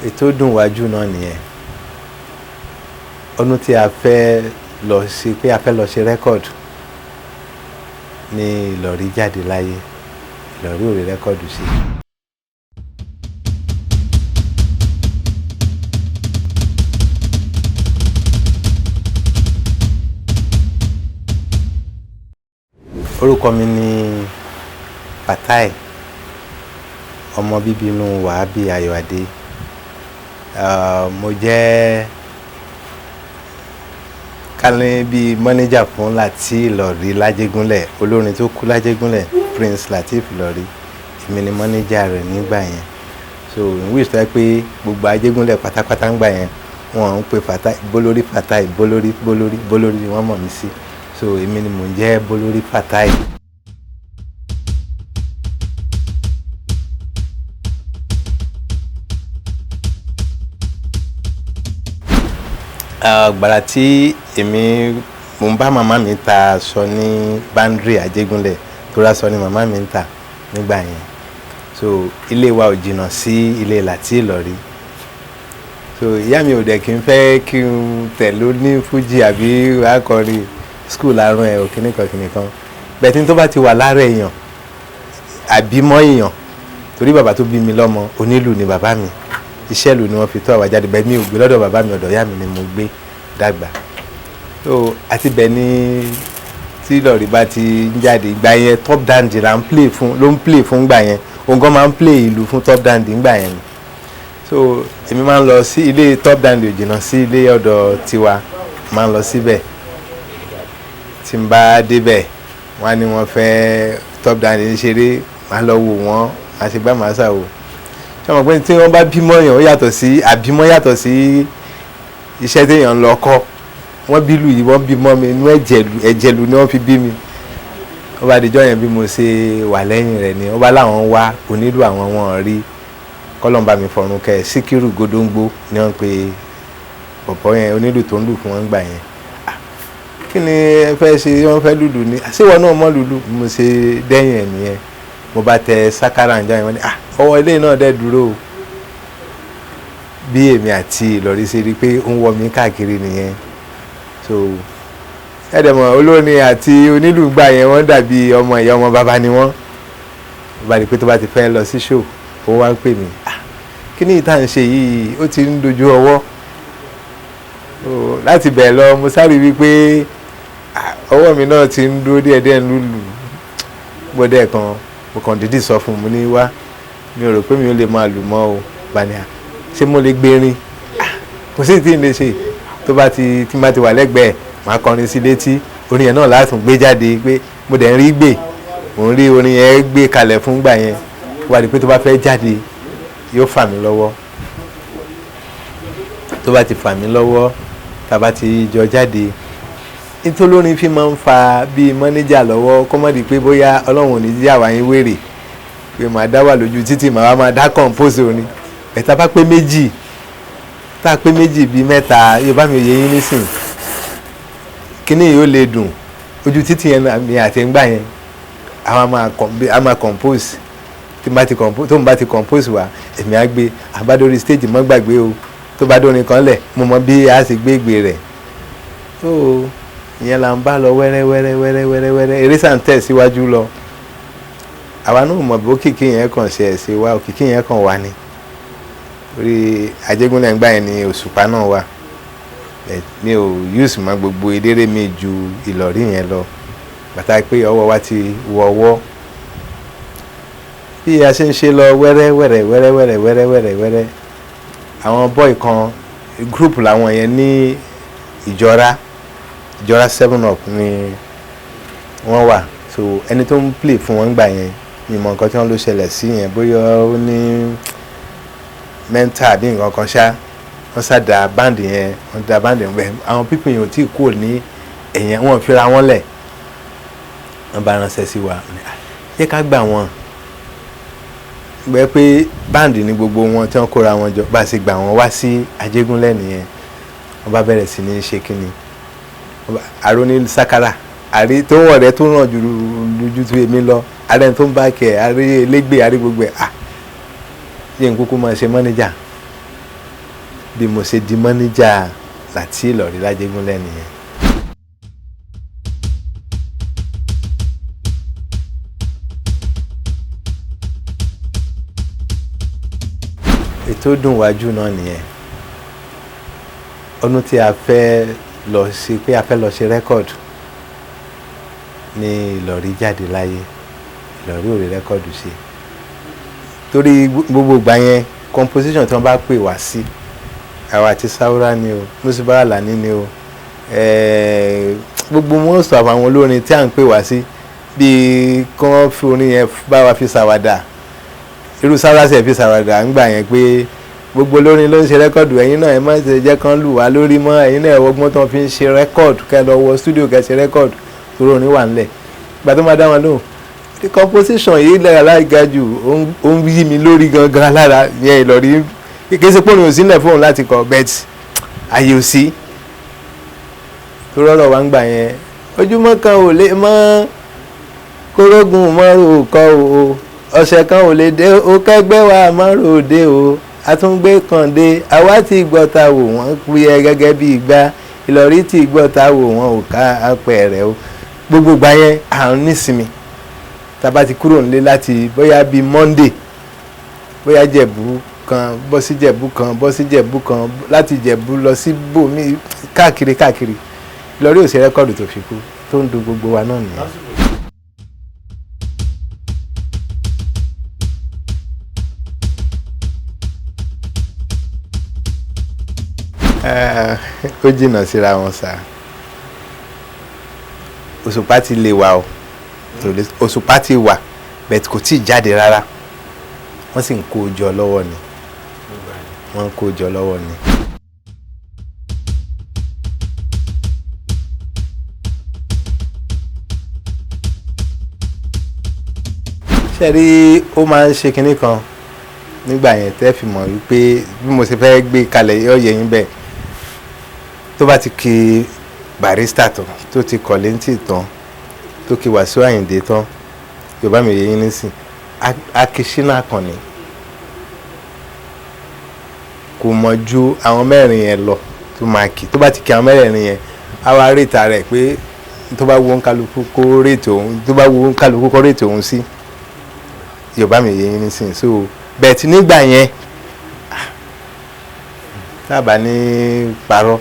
Ètò dùn wájú náà nìyẹn. Ọdún tí a fẹ́ lọ sí pé a fẹ́ lọ ṣe record ní Ìlọ̀rí jáde láyé. Ìlọ̀rí ò rí record ṣe. Orúkọ mi ni Fatai, ọmọ bíbí inú Wàhábì Ayọ̀adé. Mo jẹ́ kálí bíi mọ́níjà fún Lateef Ìlọ̀rí l'Ájégúnlẹ̀, olórin tó kú l'Ájégúnlẹ̀, Prince Lateef Ìlọ̀rí. Èmi ni mọ́níjà rẹ̀ nígbà yẹn. So in which tó jẹ́ pé gbogbo Ajégúnlẹ̀ pátápátá ńgbà yẹn, wọ́n ń pe Fatai, Bólórí Fatai, Bólórí, Bólórí, Bólórí ni wọ́n mọ̀ mí sí. So èmi ni mò ń jẹ́ Bólórí Fatai. Gbàrà tí èmi mò ń bá màmá mi ta aṣọ ní Boundary Ajégúnlẹ̀, torí aṣọ ni màmá mi ń tà nígbà yẹn. So ilé wa ò jìnnà sí ilé Lateef Ìlọ̀rí. So ìyá mi ò dẹ̀ kí n fẹ́ kí n tẹ̀lé ní fújì àbí akọrin school àrùn ẹ̀ ò kíníkan kíníkan. Bẹ́ẹ̀ tí tó bá ti wà lára èèyàn àbí mọ́ èèyàn, torí bàbá tó bí mi lọ́mọ onílù ni bàbá mi. Iṣẹ́ ìlú ni wọ́n fi tó àwa jáde, bẹ́ẹ̀ mi ò gbé lọ́dọ̀ bàbá mi, ọ̀dọ̀ ìyá mi ni mo gbé dàgbà. So àti bẹ́ẹ̀ ni tí Ìlọ̀rí bá ti ń jáde ìgbà yẹn, Top Dandy là ń play fún, ló ń play fún ìgbà yẹn. Òun gan máa ń play ìlú fún Top Dandy ìgbà yẹn ni. So èmi máa ń lọ sí ilé Top Dandy, ò jìnnà sí ilé ọ̀dọ̀ tiwa, máa ń lọ síbẹ̀. Tí n bá débẹ̀, wọ́n á ní wọ́n fẹ́ Top Dandy ń ṣeré, màá lọ wò wọ́n, màá ṣe gbá màá ṣàwò. Ṣé o mọ̀ pé tí wọ́n bá bímọ èèyàn ó yàtọ̀ sí àbímọ, yàtọ̀ sí iṣẹ́ téèyàn ń lọ kọ́. Wọ́n bí lù yìí, wọ́n bímọ mi inú ẹ̀jẹ̀ lù ni wọ́n fi bí mi. Ó bá dijọ́ yẹn bí mo ṣe wà lẹ́yìn rẹ̀ ni ó bá láwọn wá onílù àwọn wọn rí. Kọ́lọ́n bá mi fọ̀run kẹ́ Síkírù Gódóńgbó ni wọ́n pe bọ̀bọ́ yẹn, onílù tó ń lù fún wọn gbà yẹn. Kí ni ẹ fẹ́ ṣe? Wọ́n fẹ́ lùlù ni. Ṣé ìwọ náà mọ̀ lùlù? Mo ṣe dẹ́yìn ẹ̀ nìyẹn. Mo bá tẹ sákárà ń já yẹn, wọ́n ní ọwọ́ ilé náà dẹ̀ dúró o. Bí èmi àti Ìlọ̀rí ṣe rí pé ó ń wọ mi káàkiri nìyẹn. So ẹ dẹ̀ mọ̀, olórin àti onílù gbà yẹn wọ́n dàbí ọmọ ìyá ọmọ bàbá ni wọ́n. Ó bá di pé tó bá ti fẹ́ lọ sí show, ó wá ń pè mí. Kí ni ìta ń ṣe yìí? Ó ti ń dojú ọwọ́. So láti bẹ̀ lọ mo sáré wí pé ọwọ́ mi náà ti ń dúró díẹ̀díẹ̀ ń lùlù. Gbọ́dẹ̀ kan mo kàn dídì sọ fún un, mo ní wá, mi ò rò pé mi ò lè máa lù mọ́ o. Bá ní à, ṣé mo lè gbérin? Kò sí tí ń lè ṣe. Tó bá ti tí n bá ti wà lẹ́gbẹ̀ẹ́, màá kọrin sí létí. Orin yẹn náà látún gbé jáde pé mo dẹ̀ ń rí gbè. Mò ń rí orin yẹn gbé kalẹ̀ fún gbà yẹn. Ó wá di pé tó bá fẹ́ jáde, yóò fà mí lọ́wọ́. Tó bá ti fà mí lọ́wọ́, tá bá ti jọ jáde. Nítorí olórin fi máa ń fa bí mọ́níjà lọ́wọ́, kó má di pé bóyá Ọlọ́run ò ní jẹ́ àwa yín wèrè pé màá dá wà lójú títì, màá máa dá compose orin. Ẹ̀ta bá pé méjì, tá a pé méjì bíi mẹ́ta, Yorùbá mi ò yé yín nísìn. Kíní yìí ó lè dùn ojú títì yẹn mi àti ń gbà yẹn. A máa compose. Tí n bá ti compose, tó ń bá ti compose wá, èmi á gbé àbádórí stage, mọ́ gbàgbé o. Tó bá dórin kan lẹ̀, mo mọ bí a ṣe gbé ìgbé rẹ̀. So ìyẹn là ń bá lọ wẹ́rẹ́ wẹ́rẹ́ wẹ́rẹ́ wẹ́rẹ́ wẹ́rẹ́. Eré sàn tẹ̀ síwájú lọ. Àwa náà mọ̀ bí òkìkí yẹn kàn ṣe ẹ̀ ṣe wá, òkìkí yẹn kàn wá ni. Torí Ajégúnlẹ̀ ńgbà yẹn ni Òṣùpá náà wà. Mi ò use mọ́ gbogbo eléré mi ju Ìlọ̀rí yẹn lọ. Bàtà pé ọwọ́ wa ti wọ ọwọ́. Bí a ṣe ń ṣe lọ wẹ́rẹ́ wẹ́rẹ́ wẹ́rẹ́ wẹ́rẹ́ wẹ́rẹ́ wẹ́rẹ́ wẹ́rẹ́. Àwọn boy kan, group làwọn yẹn ní Ìjọra, Ìjọra 7 Up ni wọ́n wà. So ẹni tó ń play fún wọn gbà yẹn, mi mọ nǹkan tí wọ́n ló ṣẹlẹ̀ sí yẹn, bóyá ó ní mental àbí nǹkan kan ṣá. Wọ́n sá da band yẹn, wọ́n da band yẹn bẹ́ẹ̀. Àwọn people yẹn ò tí ì kúrò ní ẹ̀yẹn, wọ́n fira wọ́n lẹ̀. Wọ́n bá ránṣẹ́ sí wa, jẹ́ ká gbà wọ́n. Gbẹ́ pé band ni gbogbo wọn tí wọ́n kóra wọn jọ, bá ṣe gbà wọ́n wá sí Ajégúnlẹ̀ nìyẹn. Wọ́n bá bẹ̀rẹ̀ sí ní ṣe kíni. Àrò ní sákárà, àrí tó wọ̀ rẹ tó ràn jù ju tu èmi lọ. Àrẹ tó ń bá kẹ̀, àrí elégbè, àrí gbogbo ẹ̀. Yẹn kúkú máa ṣe mọ́níjà. Bí mo ṣe di mọ́níjà Láti Ìlọ̀rí l'Ájégúnlẹ̀ nìyẹn. Ètò dùn wájú náà nìyẹn. Ọdún tí a fẹ́ lọ ṣe pé a fẹ́ lọ ṣe record ní Ìlọ̀rí jáde láyé. Ìlọ̀rí ò rí record ṣe torí gbogbo ìgbà yẹn composition tí wọ́n bá pè wá sí, àwa àti Saura ni o, Musibau Alani ni o, gbogbo most of àwọn olórin tí à ń pè wá sí, bíi kí wọ́n fi orin yẹn bá wa fi ṣàwàdà. Irú Saura ṣe fi ṣàwàdà ńgbà yẹn pé gbogbo olórin ló ń ṣe record, ẹ̀yin náà ẹ má ṣe jẹ́ kán lù wá lórí mọ́, ẹ̀yin náà ẹ wọgbọ́n tó fi ń ṣe record, kẹ́ lọ wọ studio kẹ́ ṣe record, torí orin wà ńlẹ̀. Ìgbà tó máa dá wọn lóhùn, the composition yìí lára láìga jù, ó ń yí mi lórí gangan lára yẹn. Ìlọ̀rí kì í ṣe pé òun ò sílẹ̀ fóun láti kọ, but àyè ò sí. Tó rọrọ̀ wá ń gbà yẹn, ojúmọ́ kan ò lè mọ́ kórógùn mọ́rò kọ́ o, ọ̀sẹ̀ kan ò lè dé o, kẹ́gbẹ́ wa mọ́rò dé o, àtúngbé kan dé, àwa ti gbọ́ta wò wọ́n pé gẹ́gẹ́ bí ìgbà. Ìlọ̀rí ti gbọ́ta wò wọ́n ò ká apẹ̀rẹ̀ o. Gbogbo gbà yẹn à ń nísinmi. Tá bá ti kúrò nílé láti bóyá bíi Monday, bóyá Jẹ̀bú kan bọ́ sí Jẹ̀bú kan bọ́ sí Jẹ̀bú kan, láti Jẹ̀bú lọ sí bòmí, káàkiri káàkiri. Ìlọ̀rí ò ṣe record tó fi kú, tó ń dùn gbogbo wa náà nìyẹn. Ó jìnnà síra wọn sá. Òṣùpá ti lè wà o, Òṣùpá ti wà, but kò tíì jáde rárá. Wọ́n sì ń kó o jọ lọ́wọ́ ni, wọ́n ń kó o jọ lọ́wọ́ ni. Ṣé rí, ó máa ń ṣe kinní kan nígbà yẹn tẹ́ fi mọ̀ wípé bí mo ṣe fẹ́ gbé kalẹ̀ yóò yẹ yín bẹ́ẹ̀. Tó bá ti kí Barrister tán, tó ti Kollington tán, tó kí Wàsíù Àyìndé tán, Yorùbá mi yé yín nísìn, Akíṣínà Àkànní kò mọ̀ ju àwọn mẹ́rin yẹn lọ tó máa kí. Tó bá ti kí àwọn mẹ́rin yẹn, á wá rate rẹ̀ pé tó bá wo kálukú kó rate òun, tó bá wo kálukú kó rate òun sí. Yorùbá mi yé yín nísìn. So bẹ́ẹ̀ tí nígbà yẹn tábà ní parọ́,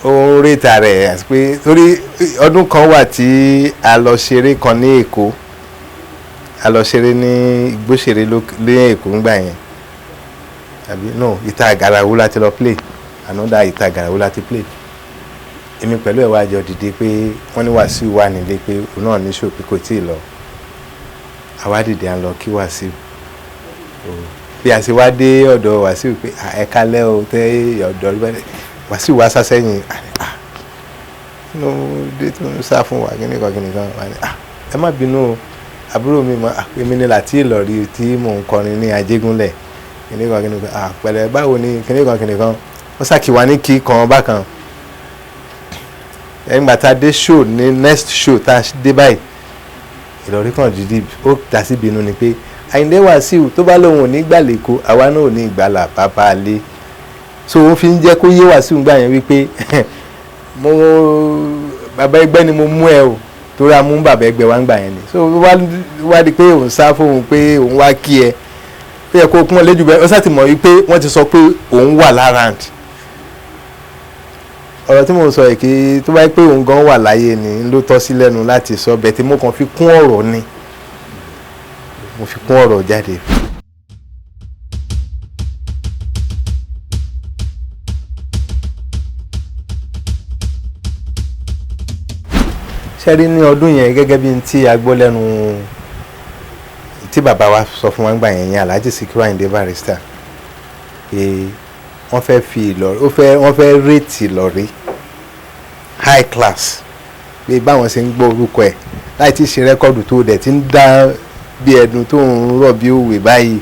ó ń rate rẹ̀ àti pé torí ọdún kan wà tí a lọ ṣeré kan ní Èkó, a lọ ṣeré ní Igbóṣeré ní Èkó ńgbà yẹn, àbí no, Ìta Àgàràwú láti lọ play, another Ìta Àgàràwú láti play. Èmi pẹ̀lú ẹ̀ wá jọ dìde pé wọ́n ní Wàsíù wà nílé, pé òun náà ní show, pé kò tíì lọ. Àwa dìde, à ń lọ kí Wàsíù. Bí a ṣe wá dé ọ̀dọ̀ Wàsíù pé ẹ kálẹ́ o, tẹ́ ọ̀dọ̀ Wàsíù wá sá sẹ́yìn, kí ló dé tó ń sá fún wa, kíní kan kíní kan. Wà ní ẹ má bínú o, àbúrò mi mọ èmi ni Láti Ìlọ̀rí tí mò ń kọrin ní Ajégúnlẹ̀, kíní kan kíní kan, pẹ̀lẹ́, báwo ni, kíní kan kíní kan. Wọ́n ṣàkíwá ní kí kan bákan. Ẹ̀yìn tá a dé show ní next show tá a dé báyìí, Ìlọ̀rí kan dìde, ó dá sí ìbínú ni pé Àyìndé Wàsíù tó bá lóun ò ní gbàlè kó, àwa náà ò ní ìgbàlà bàbá lé. So ó fi ń jẹ́ kó yé Wàsíù gbà yẹn wípé mo bàbá ẹgbẹ́ ni mo mú ẹ o, torí a mú bàbá ẹgbẹ́ wa ń gbà yẹn ni. So wá di pé òun sá fóun pé òun wá kí ẹ, ó yẹ kó kún ọ lójú bẹ́ẹ̀. Ó sá ti mọ̀ wípé wọ́n ti sọ pé òun wà lára. Ọ̀rọ̀ tí mo sọ yìí, kí tó bá yẹ pé òun gan wà láyé ni ló tọ́ sí lẹ́nu láti sọ bẹ́ẹ̀, tí mo kàn fi kún ọ̀rọ̀ ni, mo fi kún ọ̀rọ̀ jáde. Ṣé rí, ní ọdún yẹn, gẹ́gẹ́ bí n tí a gbọ́ lẹ́nu tí bàbá wa sọ fún wa gbà yẹn yẹn, Alhaji Sikiru Ayinde Barrister, pé wọ́n fẹ́ fi Ìlọ̀rí, ó fẹ́, wọ́n fẹ́ rate Ìlọ̀rí high class, pé báwọn ṣe ń gbọ́ orúkọ ẹ̀ láì tí ì ṣe record, tó dẹ̀ ti ń dá bí ẹdun tó ń rọ̀ bí òwe báyìí,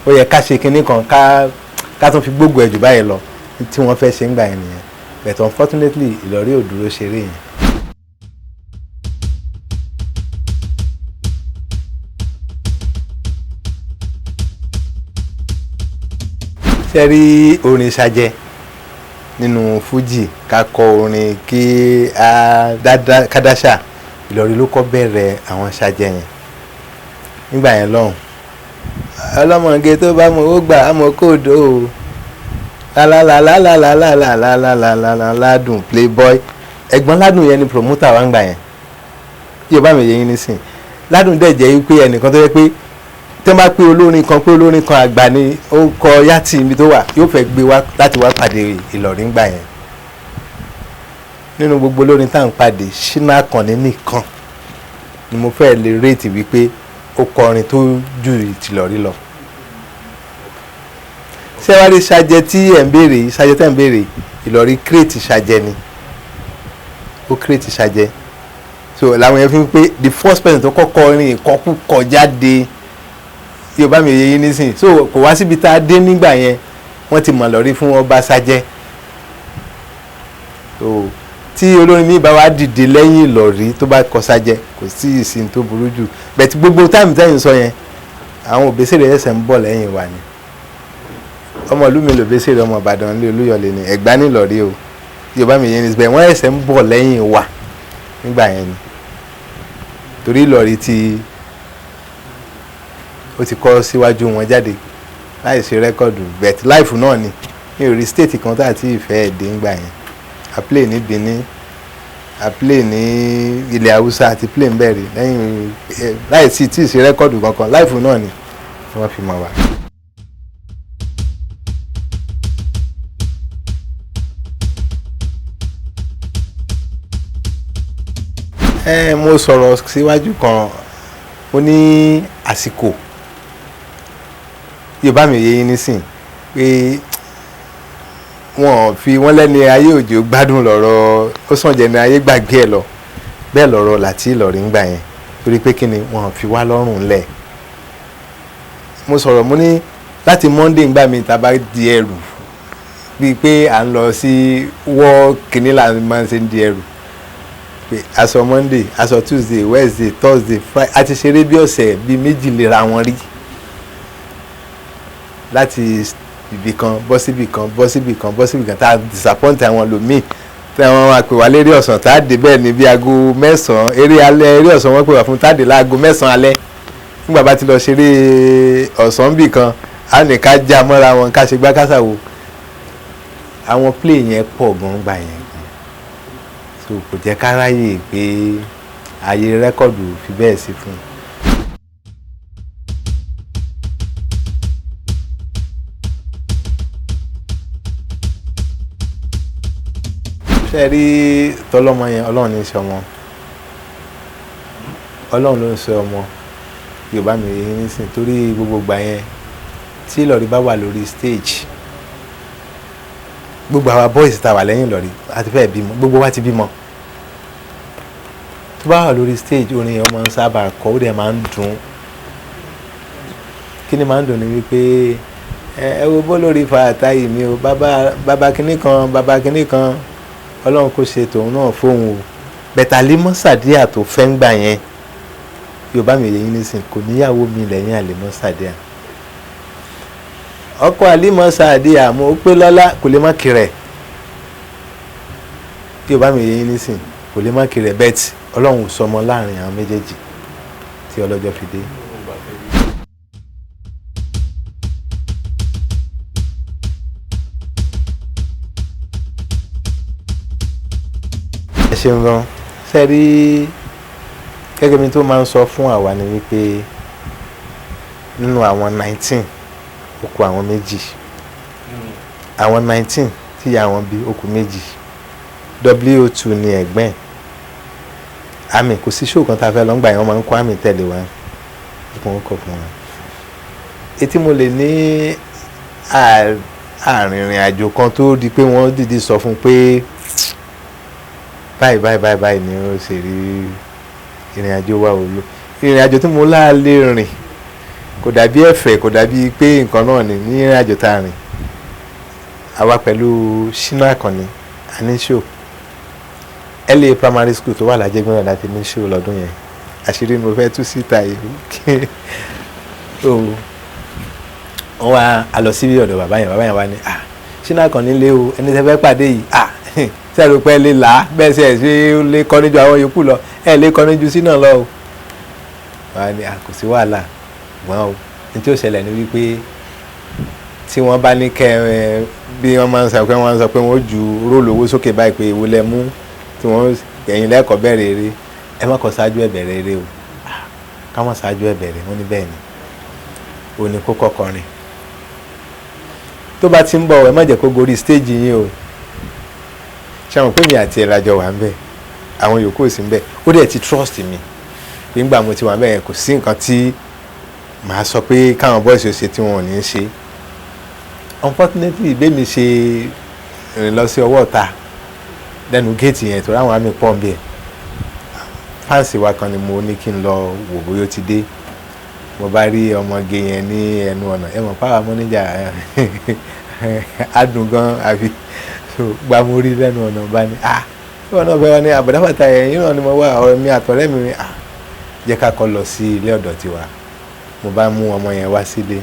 ó yẹ ká ṣe kinní kan ká tún fi gbógun ẹ̀ jù báyìí lọ. Tí wọ́n fẹ́ ṣe ń gbà yẹn nìyẹn, but unfortunately Ìlọ̀rí ò dúró ṣeré yẹn. Ṣe rí orin ṣajẹ nínú fújì, ká kọ orin kí á kádàṣà, Ìlọrin ló kọ́ bẹ̀rẹ̀ àwọn ṣajẹ yẹn nígbà yẹn lọ́hùn. Ọlọ́mọge tó bá mọ ó gbà á mọ kóòdó o, lálálálálálálálálálálá ládùn playboy. Ẹ̀gbọ́n ládùn yẹn ni promoter wa ń gbà yẹn, yóò bá mi yẹ yín nísìn. Ládùn dẹ̀ jẹ́ pé ẹnìkan tó yẹ pé tí wọ́n bá pé olórin kan, pé olórin kan àgbà ni ó kọ yàtì ibi tó wà, yóò fẹ́ gbé wá láti wá pàdé Ìlọrin gbà yẹn. Nínú gbogbo olórin tá à ń pàdé, Ṣínà Àkànní nìkan ni mo fẹ́ lè réètì wípé ó kọrin tó ju tìlọrí lọ. Ṣé wàá rí ṣajẹ tí ẹ̀ ń béèrè yìí, ṣajẹ tẹ́ ń béèrè, Ìlọrí kírètì ṣajẹ ni, ó kírètì ṣajẹ. So làwọn yẹn fi ń pé the first person tó kọ́kọ́ rin ìkọkúkọ jáde, Yorùbá mi yé yín nísìn. So kò wá síbi tá a dé nígbà yẹn, wọ́n ti mọ̀ lọ́rí fún ọba ṣajẹ. So tí olórin mi bá wá dìde lẹ́yìn Ìlọrí tó bá kọ ṣajẹ, kò sí ìsìn tó burú jù. Bẹ̀tí gbogbo táìmù tẹ́yìn sọ yẹn, àwọn Òbésèré ẹsẹ̀ ń bọ̀ lẹ́yìn wa ni. Ọmọ ìlú mi lòbésèré, ọmọ Ìbàdàn ní Olúyọ̀lé ni, Ẹ̀gbá ní Ìlọrí o, Yorùbá mi yé ní bẹ́ẹ̀, wọ́n ẹsẹ̀ ń bọ̀ lẹ́yìn wa nígbà yẹn ni. Torí Ìlọrí ti ó ti kọ́ síwájú wọn jáde láì ṣe rẹ́kọ̀dù, bẹ̀t láìfù náà ni. Mi ò rí stéètì kan tá àti ìfẹ́ ẹ̀ dé ńgbà yẹn. A play ní Benin, a play ní ilẹ̀ Haúsá, àti play ń bẹ̀rẹ̀ lẹ́yìn láì sí tí ì ṣe rẹ́kọ̀dù kankan, láìfù náà ni wọ́n fi mọ̀ wá. Mo sọ̀rọ̀ síwájú kan, mo ní àsìkò, Yorùbá mi yé yín nísìn, pé wọ́n fi wọ́n lẹ́ni ayé òjò gbádùn lọ́rọ̀, ó sàn jẹ́ ní ayé gbàgbé ẹ̀ lọ. Bẹ́ẹ̀ lọ́rọ̀ láti Ìlọrin gbà yẹn, torí pé kí ni wọ́n fi wá lọ́rùn lẹ̀. Mo sọ̀rọ̀, mo ní láti Monday ńgbà mi tá a bá di ẹrù bíi pé à ń lọ sí wọ́ kìnní là máa ń ṣe ń di ẹrù, pé aṣọ Monday, aṣọ Tuesday, Wednesday, Thursday, Friday, a ti ṣeré bí ọ̀sẹ̀ bíi méjì lera wọn rí láti ibì kan bọ́ síbì kan bọ́ síbì kan bọ́ síbì kan, tá a disappoint àwọn lòmíì tí àwọn máa pè wá lérí ọ̀sán, tá a dé bẹ́ẹ̀ ni bí aago 9 eré alẹ́, eré ọ̀sán wọ́n pè wá fún, tá a dé láago 9 alẹ́. Nígbà bá ti lọ ṣeré ọ̀sán bì kan, á ní ká já mọ́ra wọn, ká ṣe gbá kásà wo. Àwọn play yẹn pọ̀ gan gbà yẹn gan, so kò jẹ́ ká ráyè pé ààyè rẹ́kọ̀dù fi bẹ́ẹ̀ sí fún un. Ṣe rí tọlọ́mọ yẹn, Ọlọ́run ní í ṣe ọmọ, Ọlọ́run ló ń ṣe ọmọ, Yorùbá mi yé nísìn. Torí gbogbo ìgbà yẹn tí Ìlọrí bá wà lórí stage, gbogbo àwa boys tá wà lẹ́yìn Ìlọrí a ti fẹ́ bímọ, gbogbo wa ti bímọ. Tó bá wà lórí stage, orin yẹn máa ń sábà kọ, ó dẹ̀ máa ń dùn. Kí ni máa ń dùn ni wípé ẹ wo bó lórí Fàtáì mi o, bàbá bàbá kinní kan, bàbá kinní kan, Ọlọ́run kò ṣe tòun náà fóun o. Bẹ̀tà Àlímọ́ Sàdíà tó fẹ́ ń gbà yẹn, Yorùbá mi yé yín nísìn, kò níyàwó mi lẹ́yìn Àlímọ́ Sàdíà. Ọkọ Àlímọ́ Sàdíà mo pé lọ́lá, kò lè má kiri ẹ̀. Yorùbá mi yé yín nísìn, kò lè má kiri ẹ̀. Bẹ́ẹ̀ tí Ọlọ́run sọmọ láàrin àwọn méjèèjì tí ọlọ́jọ́ fi dé. Ẹ ṣeun gan. Ṣe rí gẹ́gẹ́ bí tó máa ń sọ fún àwa ni wípé nínú àwọn 19, ó kù àwọn méjì. Àwọn 19 tí ìyá wọn bí, ó kù méjì. WO2 ni ẹ̀gbọ́n ẹ̀. Àmì kò sí show kan tá a fẹ́ lọ ń gbà yẹn, wọ́n máa ń kó àmì tẹ̀lé wa, wọ́n kọ̀ fún wa. Etí mo lè ní àrìnrìn àjò kan tó di pé wọ́n dìde sọ fún pé báyìí báyìí báyìí báyìí ni ó ṣe rí ìrìn àjò wa ò lò. Ìrìn àjò tí mo láàlè rìn kò dàbí ẹ̀fẹ̀, kò dàbí pé nǹkan náà ni ní ìrìn àjò tá a rìn. Àwa pẹ̀lú Ṣínà Àkànní a ní show LA Primary School tó wà lájẹgbẹ́rún láti ní show lọ́dún yẹn. Àṣírí ni mo fẹ́ tú síta yìí. Wọ́n wá a lọ sí ọ̀dọ̀ bàbá yẹn. Bàbá yẹn wá ní, "Ah, Ṣínà Àkànní lé o, ẹni tẹ́ fẹ́ pàdé yìí, ah, sẹ́rù pẹ́ lè là á bẹ́ẹ̀ sẹ́ ṣe lè kọrin ju àwọn yòókù lọ, ẹ lè kọrin ju Ṣínà lọ o." Wọ́n á ní, "Ah, kò sí wàhálà wọ́n o. Ní tí ó ṣẹlẹ̀ ni wípé tí wọ́n bá ní kẹ́ ẹ, bí wọ́n máa ń sọ pé wọ́n sọ pé wọ́n ju róòlù owó sókè báyìí pé ewu lẹ mú tí wọ́n ẹ̀yìn lẹ́kọ̀ọ́ bẹ̀rẹ̀ eré, ẹ má kọ́ ṣáájú ẹ̀ bẹ̀rẹ̀ eré o." Ká má ṣáájú ẹ̀ bẹ̀rẹ̀. Wọ́n ní bẹ́ẹ̀ ni, òun ni kó kọ́ kọrin. Tó bá ti ń bọ̀, ẹ má jẹ́ kó gorí stage yín o. Ṣé àwọn pé mi àti ẹ̀ lájọ wà ń bẹ̀, àwọn yòókù ò sí ń bẹ̀. Ó dẹ̀ ti trust mi pé ńgbà mo ti wà ń bẹ̀ yẹn, kò sí nǹkan tí màá sọ pé káwọn boys ò ṣe tí wọn ò ní í ṣe. Unfortunately, bẹ́ẹ̀ mi ṣe rìn lọ sí ọwọ́ ọ̀ta lẹ́nu géètì yẹn, torí àwọn àmì pọ̀ ń bẹ̀, fans wa kan ni mo ní kí n lọ wò bóyá ó ti dé. Mo bá rí ọmọge yẹn ní ẹnu ọ̀nà. Ẹ mọ̀ pàwọn mọ́níjà adùn gan àfi so gba. Mo rí lẹ́nu ọ̀nà, bá ní, "Ah, ìwọ náà fẹ́ wá ní àbọ̀dáfàtà yẹn?" Yìí náà ni mo wá ọ̀rẹ́ mi àtọ̀rẹ́ mi. "Ah, jẹ́ ká kọ́ lọ sí ilé ọ̀dọ̀ tiwa." Mo bá mú ọmọ yẹn wá sílé.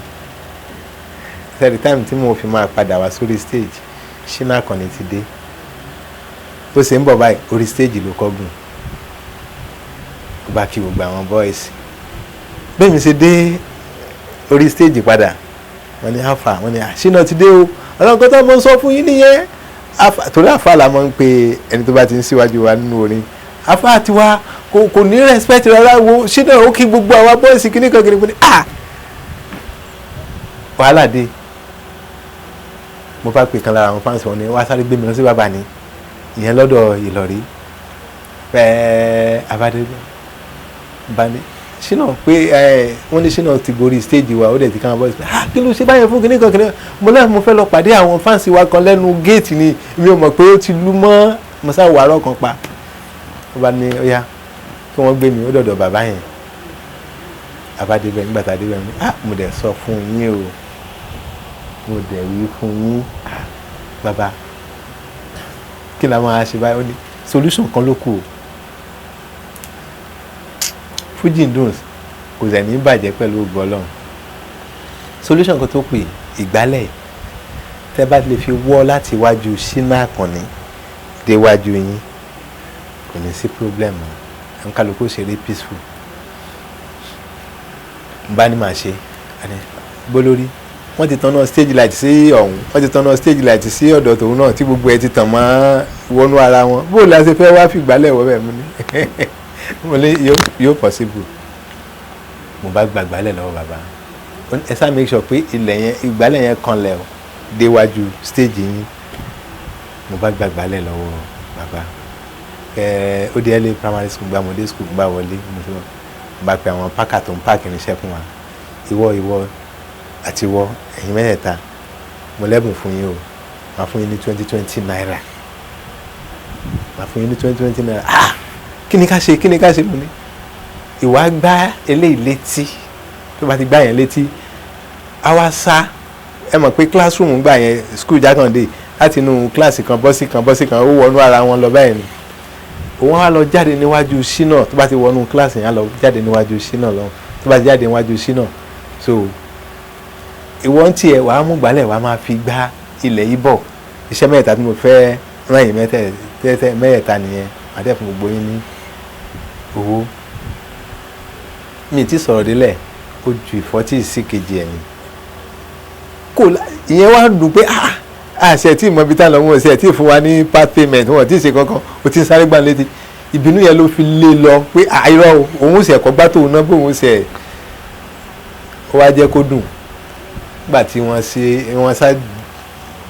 Third time tí mo fi máa padà wá sórí stage, Ṣínà Àkànní ti dé. Bó ṣe ń bọ̀ báyìí, orí stage ló kọ́ gùn. Ó bá kí gbogbo àwọn boys. Bẹ́ẹ̀ mi ṣe dé orí stage padà, wọ́n ní àfà, wọ́n ní Ṣínà ti dé o. Ọlọ́run kọ́tà mo ń sọ fún yín nìyẹn, àfà, torí àfà la máa ń pe ẹni tó bá ti ń síwájú wa nínú orin. Àfà tiwa kò ní respect rárá. Wo Ṣínà, ó kí gbogbo àwa boys kíní kan kíní kan. Ah, wàhálà dé. Mo bá pè kan lára àwọn fans, wọn ni wá sáré gbé mi lọ sí bàbá ni ìyẹn lọ́dọ̀ Ìlọrí pẹ́ẹ́ abadé bá ní Ṣínà pé ẹ wọ́n ní Ṣínà ti gorí stage wa, ó dẹ̀ ti káwọn boys pé, "Ah, kí ló ṣe báyẹn fún kíní kan kíní kan?" Mo lẹ́nu mo fẹ́ lọ pàdé àwọn fans wa kan lẹ́nu géètì ni, mi ò mọ̀ pé ó ti lú mọ́. Mo sá wàárọ̀ kan pa. Ó bá ní ó yá, kí wọ́n gbé mi ó dọ̀dọ̀ bàbá yẹn. Abadé bẹ́ẹ̀, nígbà tá a dé bẹ́ẹ̀, mo ní, "Ah, mo dẹ̀ sọ fún yín o, mo dẹ̀ wí fún yín. Ah, bàbá, kí la máa ṣe báyìí?" Ó ní solution kan ló kù o. Fuji dùn, kò sẹ̀ ní bàjẹ́ pẹ̀lú ògo Ọlọ́run. Solution kan tó pè, ìgbálẹ̀ tẹ́ bá lè fi wọ́ láti iwájú Ṣínà Àkànní déwájú yín, kò ní sí problem mọ́, kálukú ṣeré peaceful. N bá ní màá ṣe bólórí. Wọ́n ti tanná stage light sí ọ̀hún, wọ́n ti tanná stage light sí ọ̀dọ̀ tòun náà, tí gbogbo ẹ̀ ti tàn mọ́ wọnú ara wọn. Bó la ṣe fẹ́ wá fìgbálẹ̀ wọ́ bẹ́ẹ̀? Mo ní, mo ní yóò possible. Mo bá gbàgbálẹ̀ lọ́wọ́ bàbá. Ẹ sá make sure pé ilẹ̀ yẹn, ìgbálẹ̀ yẹn kanlẹ̀ o déwájú stage yín. Mo bá gbàgbálẹ̀ lọ́wọ́ bàbá. Ẹ ó dé LA Primary School, gba mọ̀dé school, gbà wọlé. Mo ti bá pe àwọn packer tó ń pack irinṣẹ́ fún wa. "Ìwọ, ìwọ àti ìwọ, ẹ̀yin mẹ́tẹ̀ẹ̀ta, mo lẹ́bùn fún yín o. Màá fún yín ní 20 20 naira, màá fún yín ní 20 20 naira." "Ah, kí ni ká ṣe? Kí ni ká ṣe?" Mo ní ìwà gbá eléyìí létí. Tó bá ti gbá yẹn létí, á wá sá. Ẹ mọ̀ pé classroom gbà yẹn, school Jákàndé, láti inú kíláàsì kan bọ́ sí kan bọ́ sí kan, ó wọnú ara wọn lọ báyìí ni. Òun á lọ jáde níwájú Ṣínà. Tó bá ti wọnú kíláàsì yẹn, á lọ jáde níwájú Ṣínà lọ. Tó bá ti jáde níwájú Ṣínà, so ìwọ ń tiẹ̀, wàá mú gbálẹ̀, wàá máa fi gbá ilẹ̀ yìí bọ̀. Iṣẹ́ mẹ́ta tí mo fẹ́ rán yín mẹ́tẹ̀ẹ̀ta nìyẹn. Màá dẹ̀ fún gbogbo yín ní owó. Mi ti sọ̀rọ̀ délẹ̀, ó ju ìfọ́tí sí kejì ẹ̀ ni kò ìyẹn wá dùn pé, ah, àṣẹ tí ìmọ̀ ibi tá lọ, wọn ò ṣe tí fún wa ní part payment, wọn ò tí ì ṣe kankan, ó ti ń sáré gbà létí. Ìbínú yẹn ló fi lé lọ pé àìrọ̀ òun ṣe ẹ̀kọ́ gbá tóun náà bóun ṣe. Ó wá jẹ́ kó dùn. Nígbà tí wọ́n ṣe, wọ́n sá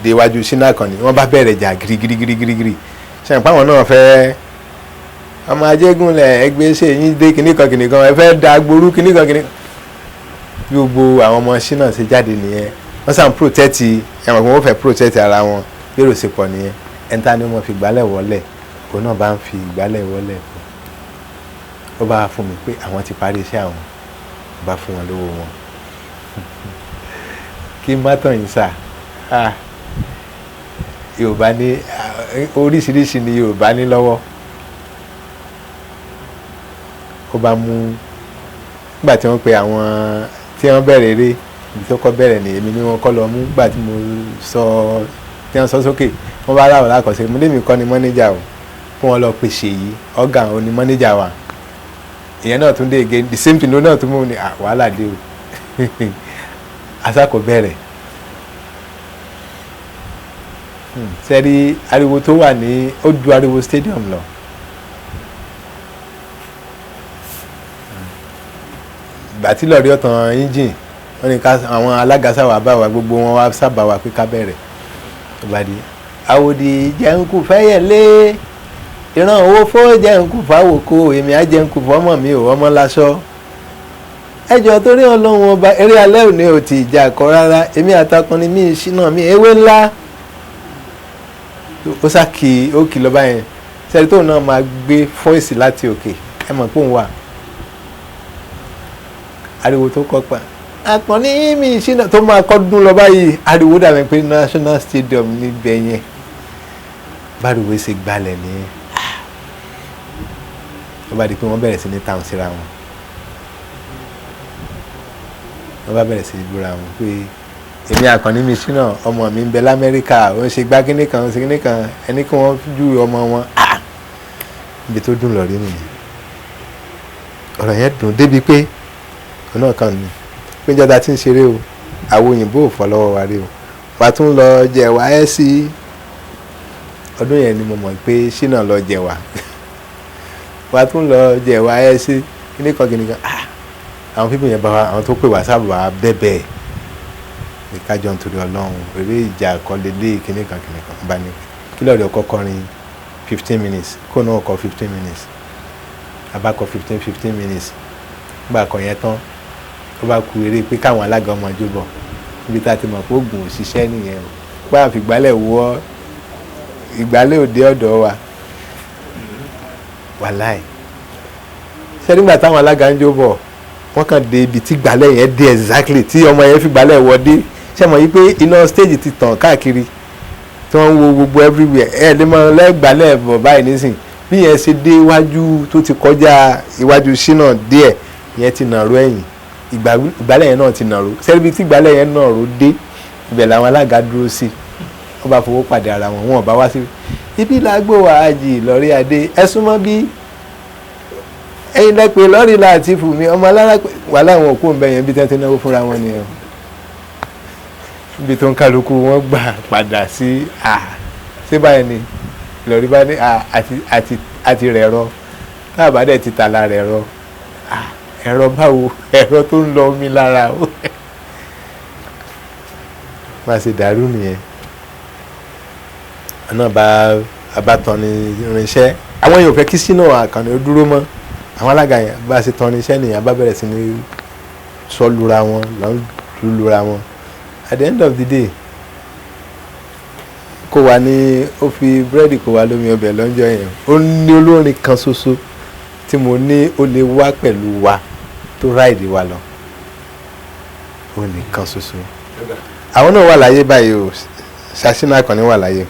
déwájú Ṣínà Àkànní, wọ́n bá bẹ̀rẹ̀ jà girigirigirigiri. Ṣe àpá àwọn náà fẹ́ ọmọ Ajégúnlẹ̀ ẹgbẹ́ ṣe yín dé kinní kan kinní kan, ẹ fẹ́ da gboru kinní kan kinní kan. Bí gbogbo àwọn ọmọ Ṣínà ṣe jáde nìyẹn. Wọ́n sàn protect, ẹ̀wọ̀n pé wọ́n fẹ́ protect ara wọn. Bí èrò ṣe pọ̀ nìyẹn. Ẹ̀ńtà ni wọ́n fi ìgbálẹ̀ wọlé, òun náà bá ń fi ìgbálẹ̀ wọlé fún. Ó bá fún mi pé àwọn ti parí iṣẹ́ àwọn, ó bá fún wọn lówó wọn. Kí n má tàn yín sà, ah, Yorùbá ní oríṣiríṣi ni Yorùbá ní lọ́wọ́. Ó bá mú nígbà tí wọ́n pe àwọn tí wọ́n bẹ̀rẹ̀ eré Ibi tó kọ́ bẹ̀rẹ̀ ni èmi ni wọ́n kọ́ lọ mú gbà tí mo sọ tí wọ́n sọ sókè. Wọ́n bá ráwọ̀ lákọ̀ọ́sẹ̀ mo lémi kọ́ ni mọ́níjà o, fún wọn lọ pè Ṣèyí ọ̀gá òun ni mọ́níjà wa. Ìyẹn náà tún dé again, the same thing ló náà tún mú ni wàhálà dé o. Asakọ bẹ̀rẹ̀ sẹ́rí ariwo tó wà ní ó ju ariwo stadium lọ. Ìgbà tí lọ́ọ̀rí ọ̀tàn engine wọ́n ní ká àwọn alága sáwà bá wa, gbogbo wọn wá sábà wa pé ká bẹ̀rẹ̀. Ìbàdí àwòdì jẹ̀ǹkù fẹ́yẹ̀lé ìran owó fó jẹ̀ǹkù fáwòkó èmi á jẹ̀ǹkù fọ́mọ mi ò ọmọ láṣọ. Ẹjọ́ torí Ọlọ́run ọba eré alẹ́ òní ò tí ìjà kọ rárá, èmi àtàkùnrin mi ṣínà mi ewé ńlá. Ó sá kì í ó kì í lọ báyẹn. Sẹ́ni tóun náà máa gbé fọ́ìsì láti òkè, ẹ mọ̀ pé òun wà. Ariwo tó kọ́ pa àpọ̀ní mi ṣínà tó máa kọ́ dún lọ báyìí, ariwo dàbí pé National Stadium níbẹ̀ yẹn. Báriwo ṣe gbalẹ̀ nìyẹn. Ó bá di pé wọ́n bẹ̀rẹ̀ sí ní tàn síra wọn. Wọ́n bá bẹ̀rẹ̀ sí ní búra wọn pé èmi àkànní mi ṣínà ọmọ mi ń bẹ l'Amẹ́ríkà, ó ń ṣe gbá kíní kan, ó ń ṣe kíní kan, ẹni kí wọ́n ju ọmọ wọn. Ibi tó dùn lọ rí nìyẹn. Ọ̀rọ̀ yẹn dùn débi pé ọ̀nà kan ni pé ìjọba ti ń ṣeré o, àwọn òyìnbó ò fọ́ lọ́wọ́ wa rí o, wàá tún lọ jẹ̀wá ẹ̀ sí. Ọdún yẹn ni mo mọ̀ pé ṣínà lọ jẹ̀wá, wàá tún lọ jẹ̀wá ẹ̀ sí kíní kan kíní kan. Àwọn pípọ̀ yẹn bá wa, àwọn tó pè wá sábà bẹ̀bẹ̀ ìkájọ nítorí Ọlọ́run, eré ìjà kọ́lé lé kíní kan kíní kan. Bá ní kí lọ́ọ̀rì ọkọ̀ kọrin 15 minutes, kó náà kọ 15 minutes, abakọ 15 minutes. Gbà kọ yẹn tán, ó bá ku eré pé káwọn alága ọmọ jó bọ̀ níbi tá a ti mọ̀ pé oògùn òṣìṣẹ́ nìyẹn o, pé àfìgbálẹ̀ wọ ìgbálẹ̀ òde ọ̀dọ̀ wa. Wàláì ṣé nígbà táwọn alága ń jó bọ̀, wọ́n kàn dé ibi tí ìgbálẹ̀ yẹn dé exactly tí ọmọ yẹn fi ìgbálẹ̀ wọ dé. Ṣé mọ̀ yí pé iná stage ti tàn káàkiri tí wọ́n ń wo gbogbo everywhere, ẹ̀ lè mọ lẹ́gbàálẹ̀ bọ̀ báyìí nísìn. Bí yẹn ṣe dé iwájú tó ti kọjá iwájú ṣínà díẹ̀, yẹn ti nàró ẹ̀yìn, ìgbálẹ̀ yẹn náà ti nàró. Sẹ́ríbi tí ìgbálẹ̀ yẹn nàró dé, ibẹ̀ làwọn alága dúró sí. Wọ́n bá fowó pàdé ara wọn, wọn ò bá wá sí ibi làgbò wà ájì lọ́rí adé ẹ súnmọ́ bí ẹ̀yin lẹ́pẹ́ lọ́rí láti fún mi ọmọ alára wà láwọn òkú ń bẹ yẹn bí tẹ́ ti náwó fúnra wọn nìyẹn. Ibi tó ń kálukú wọn gbà padà sí à ṣé báyìí ni lọ́rí bá ní àti rẹ̀ rọ táàbà dẹ̀ ti tàlà rẹ̀ rọ ẹ̀rọ báwo ẹ̀rọ tó ń lọ omi lára o. Má ṣe dàrú nìyẹn. Ọ̀nà bá abátán ní irinṣẹ́ àwọn yóò fẹ́ kí sínú àkànní ó dúró mọ́. Àwọn alága yẹn bá ṣe tán irinṣẹ́ nìyẹn, bá bẹ̀rẹ̀ sí ní sọ lura wọn lọ́n lura wọn. At the end of the day, kó wa ní ó fi búrẹ́dì kó wa lómi ọbẹ̀ lọ́jọ́ yẹn. Ó ní olórin kan ṣoṣo tí mo ní ó lè wá pẹ̀lú wa tó ráìdì wa lọ, ó nìkan ṣoṣo. Àwọn náà wà láyé báyìí o, Ṣínà Àkànní wà láyé.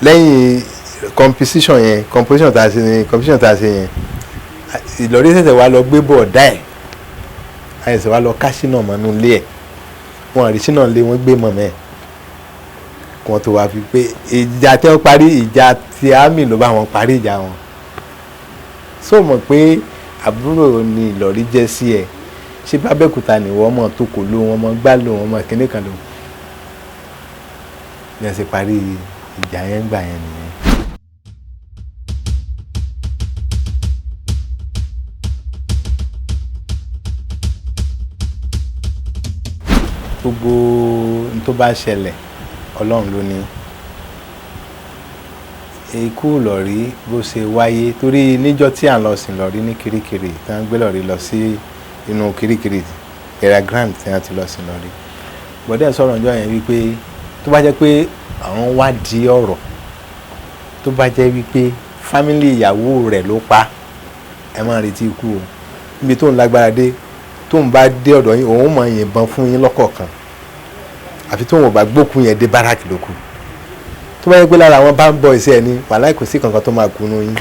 Lẹ́yìn competition yẹn, competition tá a ṣe ni competition tá a ṣe yẹn, Ìlọrí ṣẹ̀ṣẹ̀ wá lọ gbé bọ̀ọ̀dá ẹ̀, àìsàn wá lọ ká Ṣínà mọ́nú ilé ẹ̀. Wọn àrí Ṣínà lé wọn gbé mọ̀mọ́ ẹ̀ kí wọ́n tó wá fi pé ìjà tí wọ́n parí, ìjà tí àmì ló bá wọn parí ìjà wọn. So mọ̀ pé àbúrò ni Ìlọrí jẹ́ sí ẹ, ṣé bábẹ́kúta ni wọ́n mọ̀ tó kò ló wọn mọ̀ gbá ló wọn mọ̀ kíní kan ló ní ẹ ṣe parí ìjà yẹn gbà yẹn nìyẹn. Gbogbo n tó bá ṣẹlẹ̀ Ọlọ́run ló ní. Ikú Ìlọrí bó ṣe wáyé, torí níjọ́ tí à ń lọ sìn Ìlọrí ní Kirikiri, tí wọ́n gbé Ìlọrí lọ sí inú Kirikiri area grand tí wọ́n ti lọ sìn Ìlọrí. Bọ̀dẹ́ sọ̀rọ̀ ọjọ́ yẹn wípé tó bá jẹ́ pé àwọn wádìí ọ̀rọ̀, tó bá jẹ́ wípé fámílì ìyàwó rẹ̀ ló pa, ẹ má retí ikú o. Níbi tó ń lágbára dé, tó ń bá dé ọ̀dọ̀ yín, òun máa yìnbọn fún yín lọ́kọ̀ọ̀kan, àfi tóun ò bá gbókun yẹn dé báràkì ló kù. Tó bá yẹ pé lára àwọn bá ń bọ̀ iṣẹ́ ẹni, wàláì kò sí kankan tó máa kunu yín.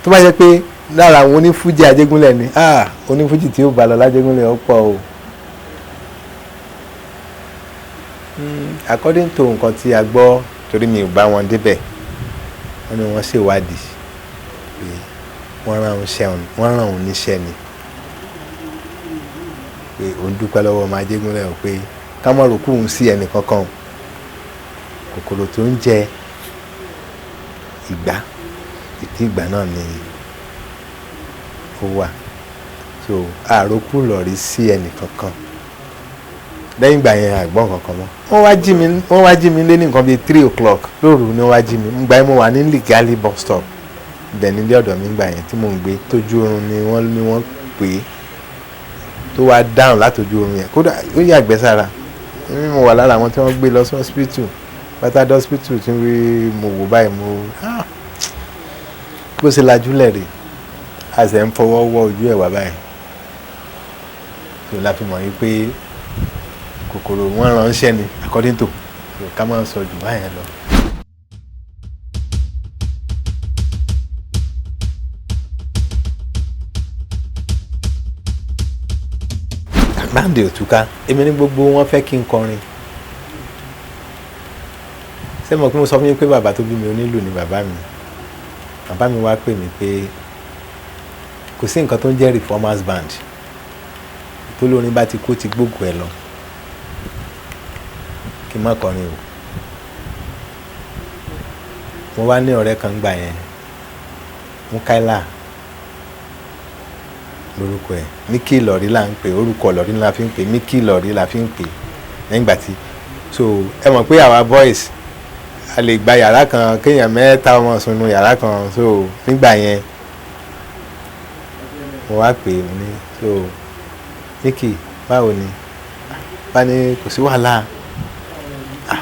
Tó bá yẹ pé Lára àwọn onífújì Ajégúnlẹ̀ ni, ah, onífújì tí ó bá lọ lájégúnlẹ̀ ó pọ̀ o. According to nǹkan tí a gbọ́, torí mi ò bá wọn débẹ̀, wọ́n ní wọ́n ṣèwádìí pé wọ́n rán òun ṣẹ́, wọ́n rán òun níṣẹ́ ni, pé òun dúpẹ́ lọ́wọ́ ọmọ Ajégúnlẹ̀ o, pé ká má rò kú òun sí ẹnì kankan o. Kòkòrò tó ń jẹ ìgbá, ìdí ìgbà náà ni ó wà. So àròkù lọ̀rí sí ẹnì kankan. Lẹ́yìn ìgbà yẹn, àgbọ̀n kankan mọ́. Wọ́n wá jí mi lé ní nǹkan bíi 3 o'clock lóru ni wọ́n wá jí mi. Ngbà yẹn mo wà ní Ligali bus stop, ibẹ̀ nílé ọ̀dọ̀ mi ngbà yẹn tí mò ń gbé. Tójú oorun ni wọ́n ní wọ́n pè é tó wá dáhùn látọjú oorun yẹn. Kódà ó yàgbẹ́ sára. Èmi mo wà lára àwọn tí wọ́n gbé lọ sí hospital. Pátá dé hospital tí mo wò báyìí, mo, ah, bó ṣe lajú lẹ̀ rè, a sì ń fọwọ́ wọ́ ojú ẹ̀ wá báyìí tó la fi mọ̀ yín pé kòkòrò wọn ránṣẹ́ ni, according to ká máa sọ jù báyẹn lọ. Band ò túká. Èmi ní gbogbo wọn fẹ́ kí n kọrin. Ṣé mo kí mo sọ fún yín pé bàbá tó bí mi, onílù ni bàbá mi. Bàbá mi wá pè mí pé kò sí nǹkan tó ń jẹ́ reformers band, tó lórin bá ti kú, ti gbógun ẹ̀ lọ, kí n má kọrin o. Mo wá ní ọ̀rẹ́ kan gbà yẹn, Mukaila lórúkọ ẹ̀, Mickey Ìlọrí là ń pè. Orúkọ Ìlọrí la fi ń pè, Mickey Ìlọrí la fi ń pè lẹ́yìn ìgbà tí. So ẹ mọ̀ pé àwa boys, a lè gba yàrá kan, kéèyàn mẹ́ta ọmọ sunu yàrá kan. So nígbà yẹn mo wá pè é, mo ní, "So Mickey, báwo ni?" Bá ní kò sí wàhálà, ah,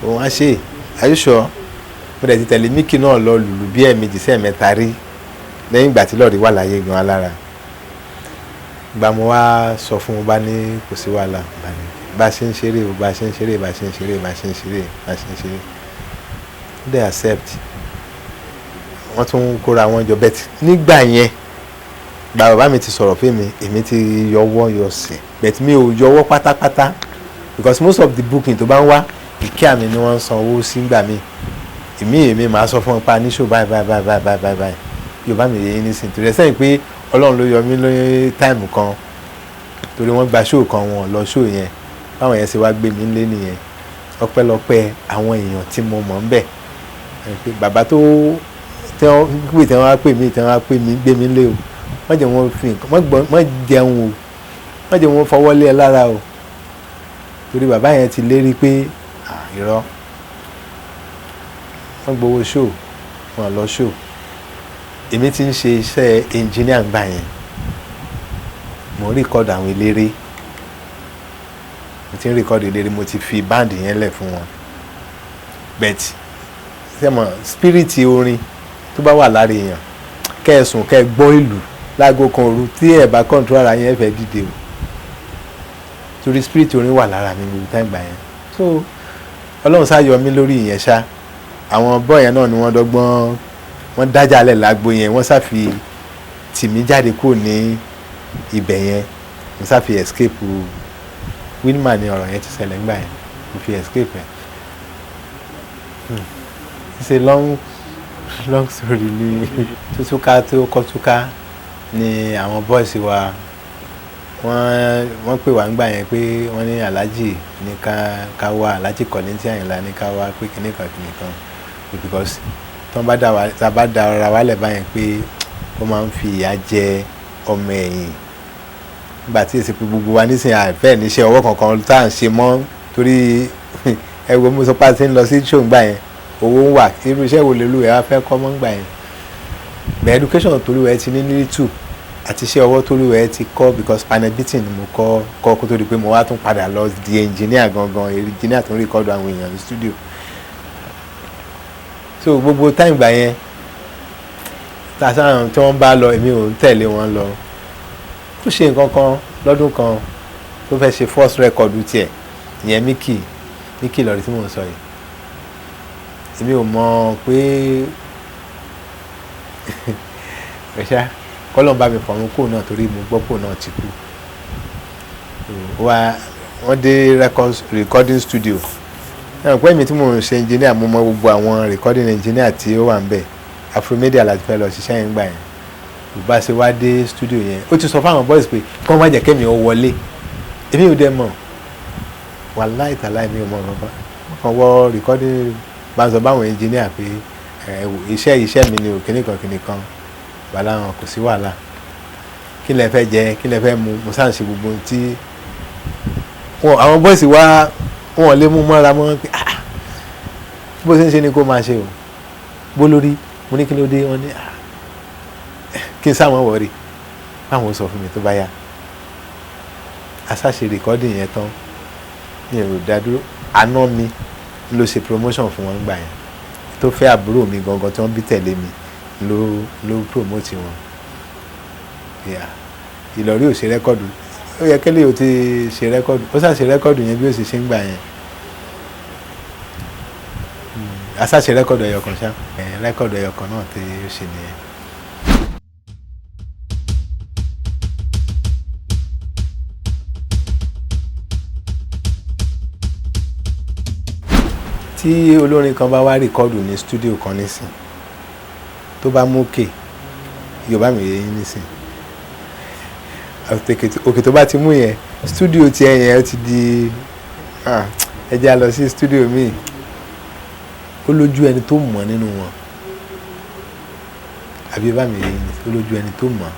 òun á ṣe. Are you sure? Mo dẹ̀ ti tẹ̀lé Mickey náà lọ lùlù bí ẹ̀ẹ̀mejì sí ẹ̀ẹ̀mẹ́ta rí lẹ́yìn ìgbà tí lọ́ọ̀rí wà láyé gan alára. Gba mo wá sọ fún un, bá ní kò sí wàhálà. Bá ní bá ṣe ń ṣeré o, bá ṣe ń ṣeré, bá ṣe ń ṣeré, bá ṣe ń ṣeré, bá ṣe ń ṣeré, ó dẹ̀ accept. Wọ́n tún kóra wọn jọ bẹ́ẹ̀. Nígbà yẹn, gba bàbá mi ti sọ̀rọ̀ fún mi, èmi ti yọwọ́ yọsẹ̀, but mi ò yọwọ́ pátápátá, because most of the booking tó bá ń wá, ìkí mi ni wọ́n ń san owó sí. Gbà mí, èmi máa sọ fún ọ pa níṣó báyìí báyìí báyìí báyìí báyìí báyìí. Yorùbá mi yé yín nísìnyí, torí ẹ sẹ́yìn pé Ọlọ́run ló yọ mí lóyún time kan, torí wọ́n gba show kan, wọn lọ show yẹn. Báwọn yẹn ṣe wá gbé mi lé nìyẹn. Ọpẹ́lọpẹ́ àwọn èèyàn tí mo mọ̀ ń bẹ̀ pé bàbá tó tí wọ́n pè, tí wọ́n wá pè mí, tí wọ́n wá pè mí gbé mi lé o, wọ́n jẹ́ wọ́n fi nǹkan wọ́n jẹun o, wọ́n jẹ́ wọ́n fọwọ́ lé ẹ lára o, torí bàbá yẹn ti lérí pé irọ́, wọ́n gbowó show, wọ́n lọ show. Èmi ti ń ṣe iṣẹ́ engineer gbà yẹn. Mo ń record àwọn eléré, mo ti ń record eléré. Mo ti fi band yẹn lẹ̀ fún wọn, but sẹ́mọ̀ spirit orin tó bá wà lára èèyàn, kẹ́ ẹ sùn, kẹ́ ẹ gbọ́ ìlú láago kan òru, tí ẹ bá control ara yẹn, ẹ fẹ́ dìde o, torí spirit orin wà lára mi gbogbo time gbà yẹn. So Ọlọ́run sá yọ mí lórí ìyẹn ṣá. Àwọn bọ́ọ̀ yẹn náà ni wọ́n dọ́gbọ́n, wọ́n dájà lẹ̀ lágbo yẹn, wọ́n sáfi tì mí jáde kúrò ní ibẹ̀ yẹn. Mo sáfi escape. Winman ni ọ̀rọ̀ yẹn ti ṣẹlẹ̀ ńgbà yẹn. Mo fi escape ẹ̀. It's a long, long story. Ní tútúká tó kọ́ túká ni àwọn boys wa, wọ́n pè wá ńgbà yẹn pé wọ́n ní Alhaji ní ká wá, Alhaji Kollington Àyìnlá ní ká wá, pé kíní kan kíní kan, because tí wọ́n bá dá wa, tá a bá da ara wa lẹ̀ báyẹn, pé wọ́n máa ń fi ìyà jẹ ọmọ ẹ̀yìn. Nígbà tí èsì pé gbogbo wa nísìnyí àìfẹ́ níṣẹ́ ọwọ́ kankan tá à ń ṣe mọ́, torí ẹ wo, mo sọ pé a ti ń lọ sí ṣòǹgbà yẹn, owó ń wà. Irú iṣẹ́ wo lèlú ẹ̀ wá fẹ́ kọ́ mọ́ ńgbà yẹn? Bẹ́ẹ̀ education torí ẹ ti ní little àti iṣẹ́ ọwọ́ torí ẹ ti kọ́, because panel beating ni mo kọ́ kọ́ kó tó di pé mo wá tún padà lọ di engineer gangan, engineer tó ń record àwọn èèyàn ní studio. So gbogbo time gbà yẹn, tàṣà tí wọ́n bá lọ, èmi ò ń tẹ̀lé wọn lọ. Ó ṣe nǹkan kan lọ́dún kan tó fẹ́ ṣe first record tiẹ̀, ìyẹn Mickey, Mickey lọ́rí tí mò ń sọ yìí. Èmi ò mọ̀ pé Ẹ̀ṣá kọ́lọ́n bá mi fọ̀run kò náà torí mo gbọ́ kò náà ti kú. Wá wọ́n dé recording studio. Ẹ pé èmi tí mo ń ṣe engineer, mo mọ gbogbo àwọn recording engineer tí ó wà ń bẹ̀. Afromedia láti fẹ́ lọ ṣiṣẹ́ yẹn gbà yẹn. Bá ṣe wá dé studio yẹn, ó ti sọ fáwọn boys pé kọ́ má jẹ́ kémi ó wọlé. Èmi ò dẹ̀ mọ̀, wàláì tàláì mi ò mọ̀ kankan. Mo kàn wọ recording, bá ń sọ báwọn engineer pé ẹ iṣẹ́ mi ni ò kíní kan kíní kan. Wàhálà wọn kò sí wàhálà, kí lẹ fẹ́ jẹ, kí lẹ fẹ́ mu? Mo sáà ń ṣe gbogbo ohun tí wọn àwọn boys wá wọn lè mú mọ́ra mọ́ pé, "Ah, bó ṣe ń ṣe ni kó máa ṣe o." Bó lórí mo ní kí ló dé, wọn ní, "Ah, kí n sáwọn wọ̀rí báwọn sọ fún mi tó bá yá." Asáṣe recording yẹn tán ní èrò dádúró. Àná mi ló ṣe promotion fún wọn gbà yẹn, tó fẹ́ àbúrò mi gangan tí wọ́n bí tẹ̀lé mi ló promote wọn. Yeah. Ìlọrí ò ṣe record, ó yẹ kẹ́lẹ́ ò ti ṣe record. Ó ṣàṣe record yẹn bí ó ṣe ṣe ń gbà yẹn. Aṣáṣe record ẹyọ kan ṣá, record ẹyọ kan náà tí ó ṣe nìyẹn. Tí olórin kan bá wá record ní studio kan nísìn, tó bá mú òkè, Yorùbá mi yé yín nísìn, òkè tó bá ti mú yẹn, studio tiẹ̀ yẹn ó ti di, ẹ jẹ́ a lọ sí studio míì. Ó lójú ẹni tó mọ̀ nínú wọn, àbí bá mi yé yín? Ó lójú ẹni tó mọ̀.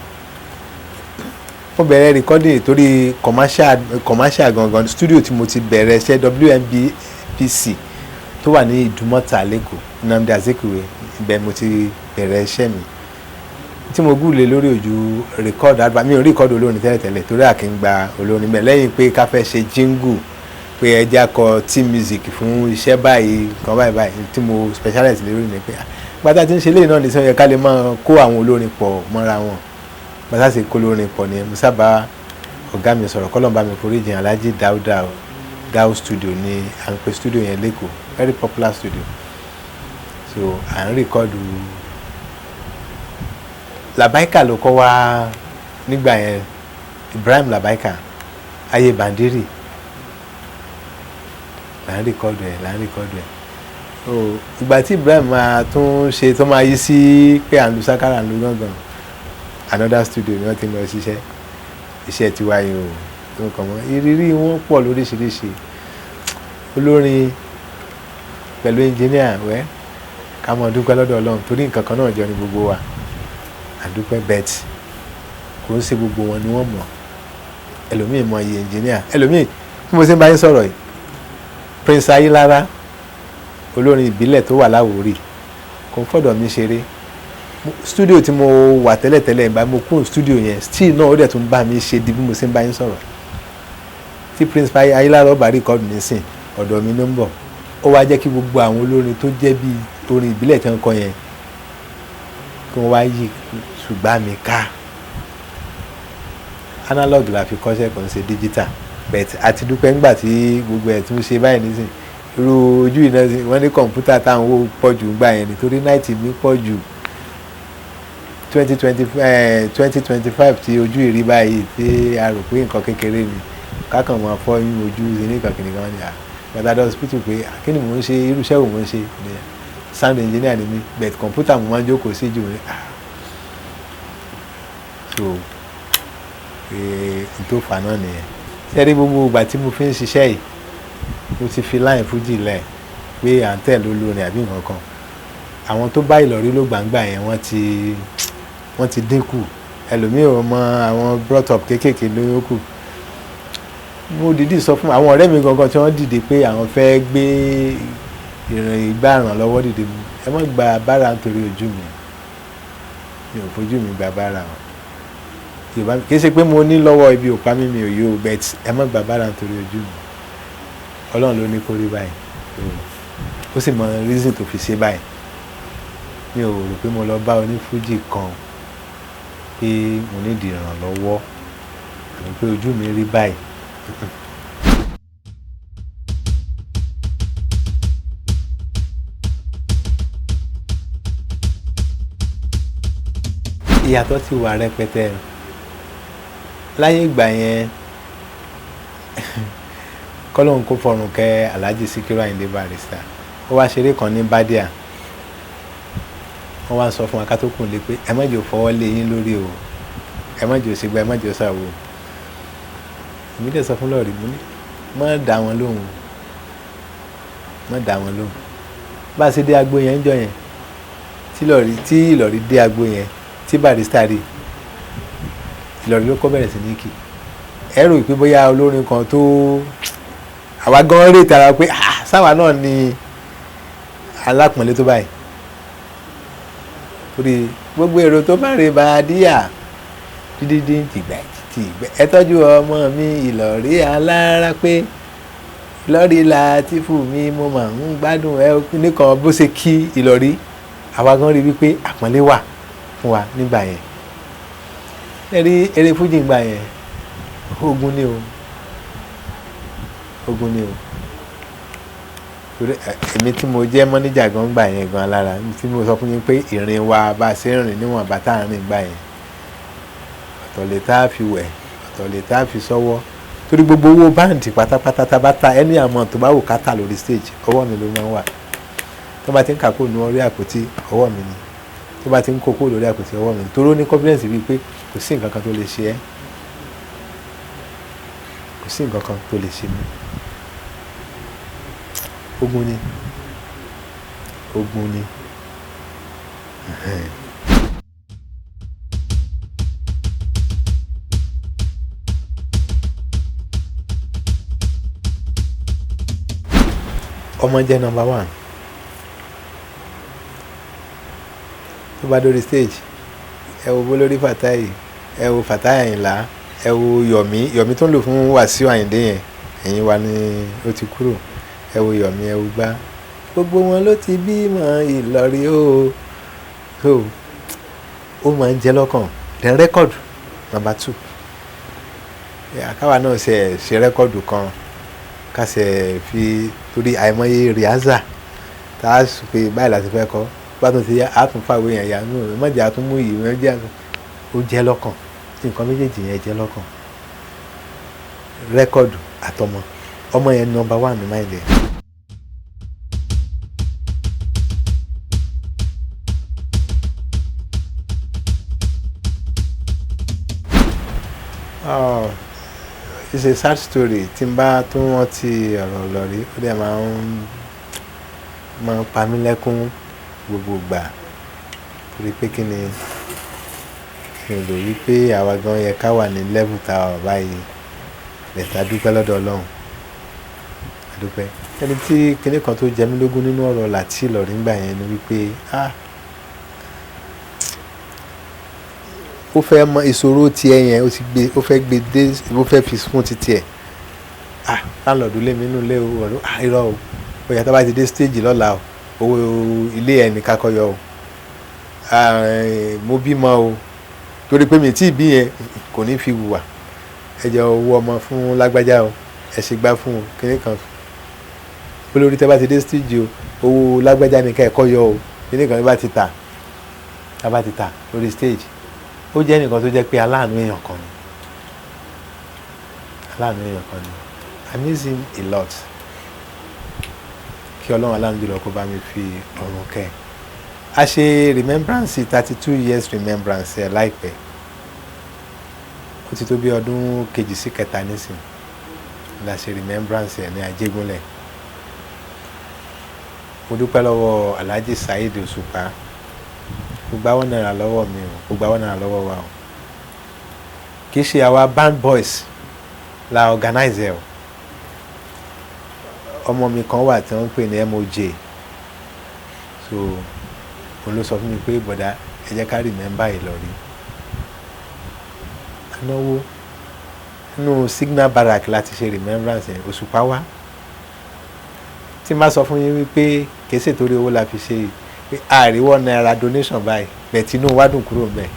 Mo bẹ̀rẹ̀ recording torí commercial gangan. Studio tí mo ti bẹ̀rẹ̀ iṣẹ́, WMBPC tó wà ní Ìdúmọ̀tà lẹ́kọ̀ọ́, Nnamdi Azikiwe, ibẹ̀ mo ti bẹ̀rẹ̀ iṣẹ́ mi tí mo gúnlẹ̀ lórí ojú record advert. Mi ò record olórin tẹ́lẹ̀tẹ́lẹ̀ torí àkì ń gba olórin bẹ́ẹ̀, lẹ́yìn pé ká fẹ́ ṣe jingle, pé ẹ jẹ́ akọ team music fún iṣẹ́ báyìí kan báyìí báyìí. Tí mo specialize lórí ni pé gbàtà tí ń ṣe léyìn náà ní sọ yẹ ká lè máa kó àwọn olórin pọ̀ mọ́ra wọn. Gbàtà sì kó olórin pọ̀ ni mo sábà ọ̀gá mi sọ̀rọ̀, kọ́lọ́n bá mi foríjìn, Alhaji Dauda. Dao Studio ni à ń pè studio yẹn lẹ́kọ̀ọ́, very popular studio. So à ń record. Labaika ló kọ́ wá nígbà yẹn, Ibrahim Labaika, ayé Bandiri là ń record ẹ̀, là ń record ẹ̀. So ìgbà tí Ibrahim máa tún ṣe tó máa yí sí pé à ń lu sákàrà, ń lu gángan, another studio ni wọ́n ti lọ ṣiṣẹ́. Iṣẹ́ tiwa yìí o tó ń kàn mọ́. Ìrírí wọn pọ̀ lóríṣiríṣi, olórin pẹ̀lú engineer. Wẹ́ ká mọ̀ dúpẹ́ lọ́dọ̀ Ọlọ́run torí nǹkan kan náà jọ ní gbogbo wa, àdúpẹ́. Bet kò ń ṣe gbogbo wọn ni wọ́n mọ̀. Ẹlòmíì mọ iye engineer, ẹlòmíì bí mo ṣe ń bá yín sọ̀rọ̀ yìí, Prince Ayílára, olórin ìbílẹ̀ tó wà láwòrì, kò ń fọ̀dọ̀ mi ṣeré. Studio tí mo wà tẹ́lẹ̀tẹ́lẹ̀, ìgbà mo kúrò studio yẹn, still náà ó dẹ̀ tún bá mi ṣe di bí mo ṣe ń bá yín sọ̀rọ̀. Tí Prince Ayílára ọba record nísìn, ọ̀dọ̀ mi ló ń bọ̀. Ó wá jẹ́ kí gbogbo àwọn olórin tó jẹ́ bí orin ìbílẹ̀ tí wọ́n kọ yẹn, kí wọ́n wá yí ṣùgbọ́n mi ká. Analog la fi kọ́ṣẹ́, kò ń ṣe digital, but àti dúpẹ́ ńgbà tí gbogbo ẹ̀ tún ṣe báyìí nísìn. Irú ojú iná wọ́n ní kọ̀ǹpútà táwọn owó pọ̀ jù ńgbà yẹn nítorí night mi pọ̀ jù. 2020, 2025 tí ojú ìrí báyìí tí a rò pé nǹkan kékeré ni, kákan máa fọ́ yín ojú ní nǹkan kìnìkan ni gbàdá hospital pé kí ni mò ń ṣe, irú iṣẹ́ wo mò ń ṣe ni? Sound engineer ni mí, but kọ̀ǹpútà mo máa ń jókòó sí jù ní. So n tó fà náà nìyẹn. Ṣé rí gbogbo ìgbà tí mo fi ń ṣiṣẹ́ yìí, mo ti fi line fújì lẹ̀ pé à ń tẹ̀lé olórin àbí nǹkan kan. Àwọn tó bá Ìlọrí ló gbàǹgbà yẹn, wọ́n ti dínkù. Ẹlòmíì ò mọ àwọn brought up kéékèèké ló kù. Mo dìídì sọ fún àwọn ọ̀rẹ́ mi gangan tí wọ́n dìde pé àwọn fẹ́ gbé ìrìn ìgbà ìrànlọ́wọ́ dìde, ẹ má gba bára nítorí ojú mi. Mi ò fojú mi gba bára o. Yorùbá kì í ṣe pé mo ní lọ́wọ́ ibi ò pa mí, mi ò yó, but ẹ má gba bára nítorí ojú mi. Ọlọ́run ló ní kó rí báyìí, ó sì mọ reason tó fi ṣe báyìí. Mi ò rò pé mo lọ bá onífújì kan pé mo need ìrànlọ́wọ́ àbí pé ojú mi rí báyìí. Ìyàtọ̀ ti wà rẹpẹtẹ. Láyé ìgbà yẹn, kọ́lọ́hún kó fọrùn kẹ́ Alhaji Sikiru Ayinde Barrister, ó wá ṣeré kan ní Badia. Wọ́n wá sọ fún wa ká tó kùn lé pé ẹ má jẹ́ ó fọwọ́ lé yín lórí o, ẹ má jẹ́ ó ṣègbà, ẹ má jẹ́ ó ṣàwò. Èmi dẹ̀ sọ fún Lọ́ọ̀rì, mo ní má dá wọn lóhùn, má dá wọn lóhùn. Bá a ṣe dé agbo yẹn ń jọ yẹn, tí Ìlọ̀rí dé agbo yẹn, tí Barrister rí Ìlọ̀rí ló kọ́ bẹ̀rẹ̀ sí ní kì. Ẹ rò pé bóyá olórin kan tó àwa gan rè tara pé sáwa náà ni alápọ̀nlé tó báyìí, torí gbogbo èrò tó bá rè bá a díyà dídídí tìgbà tìgbà, ẹ tọ́jú ọmọ mi Ìlọ̀rí alára pé Ìlọ̀rí Látìfù mi, mo máa ń gbádùn ẹ nìkan. Bó ṣe kí Ìlọ̀rí, àwa gan rí wípé àpọ́nlé wà fún wa nígbà yẹn. Ẹ rí eré fújì nígbà yẹn, ogun ni o, ogun ni o. Torí èmi tí mo jẹ́ mọ́níjà gan gbà yẹn gan lára, tí mo sọ fún yín pé ìrìn wa bá a ṣe ń rìn níwọ̀n bá tá à ń rìn gbà yẹn, ọ̀tọ̀ lè tá a fi wẹ̀, ọ̀tọ̀ lè tá a fi sọ́wọ́. Torí gbogbo owó báǹdì pátápátá tá a bá ta ẹni àmọ́ tó bá wù ká tà lórí stage, ọwọ́ mi ló máa ń wà. Tó bá ti ń kà kó nu orí àpótí, ọwọ́ mi ni. Tó bá ti ń kó kó lórí àpótí, ọwọ́ mi ni. Torí ó ní confidence bíi pé kò sí nǹkan kan tó lè ṣe ẹ́, kò sí nǹkan kan tó lè ṣe mí. Ogun ni, ogun ni. Ọmọ jẹ́ number one. Tó bá dórí stage, ẹ wo Bólórí Fatai, ẹ wo Fatai Àyìnlá, ẹ wo Yọ̀mí, Yọ̀mí tó ń lò fún Wàsíù Àyìndé yẹn, ẹ̀yìn wa ni ó ti kúrò. Ẹ wo Yọ̀mí, ẹ wo gbá, gbogbo wọn ló ti bímọ Ìlọ̀rí o. So ó máa ń jẹ́ lọ́kàn. Then record number two, àkáwà náà ṣe ṣe record kan ká ṣe fi, torí àìmọye rìhásà tá a sọ pé báyìí láti fẹ́ kọ́, bá tún ti yá a tún fàwé yẹn yá nù, má jẹ́ a tún mú yìí, má jẹ́ a tún. Ó jẹ́ lọ́kàn. Tí nǹkan méjèèjì yẹn jẹ́ lọ́kàn, record àtọmọ, ọmọ yẹn number one ní mind ẹ̀. Oh, it's a sad story. Tí n bá tún rántí ọ̀rọ̀ Ìlọ̀rí, ó dẹ̀ máa ń pa mí lẹ́kún gbogbo ìgbà. Torí pé kí ni, mi ò rò wípé àwa gan yẹ ká wà ní level tá a wà báyìí. But a dúpẹ́ lọ́dọ̀ Ọlọ́run. A dúpẹ́. Ẹni tí kíní kan tó jẹ mí lógún nínú ọ̀rọ̀ Lati Ìlọ̀rí nígbà yẹn ni wípé, ó fẹ́ mọ ìṣòro tí ẹ yẹn, ó ti gbé, ó fẹ́ gbé dé, ó fẹ́ fi fún títí ẹ̀. Landlord lé mi nínú ilé o, ọ̀rọ̀, irọ́ o. Ó yá, tá bá ti dé stage lọ́la o, owó ilé ẹni ká kọ́ yọ o. Mo bímọ o. Torí pé mi tí bí yẹn kò ní fi wùwà. Ẹ jẹ owó ọmọ fún lágbájá o, ẹ ṣe gbá fún o, kíní kan. Olórí tẹ́ bá ti dé stage o, owó lágbájá ni ká ẹ kọ́ yọ o, kíní kan bá ti tà, tá bá ti tà lórí stage. Ó jẹ́ ẹnìkan tó jẹ́ pé aláàánú èèyàn kan ni. Aláàánú èèyàn kan ni. I miss him a lot. Kí Ọlọ́run aláàánú jùlọ kó bá mi fi ọ̀run kẹ́. A ṣe remembrance 32 years remembrance ẹ̀ láìpẹ́. Ó ti tó bí ọdún kejì sí kẹta nísìn. La ṣe remembrance ẹ̀ ní Ajégúnlẹ̀. Mo dúpẹ́ lọ́wọ́ Alhaji Saheed Òṣùpá. Kò gba ₦1 lọ́wọ́ mi o, kò gba ₦1 lọ́wọ́ wa o. Kì í ṣe àwa band boys la organize ẹ o. Ọmọ mi kan wà tí wọ́n ń pè ní MOJ. So òun ló sọ fún mi pé bọ̀dá, ẹ jẹ́ ká remember Ìlọ̀rí. A náwó nínú Signal Barrack láti ṣe remembrance yẹn, Òṣùpá wá. Tí n bá sọ fún yín wípé kì í ṣe torí owó la fi ṣe, pé àríwọ̀ náírà donation báyìí, bẹ́ẹ̀ tí inú wa dùn kúrò ńbẹ̀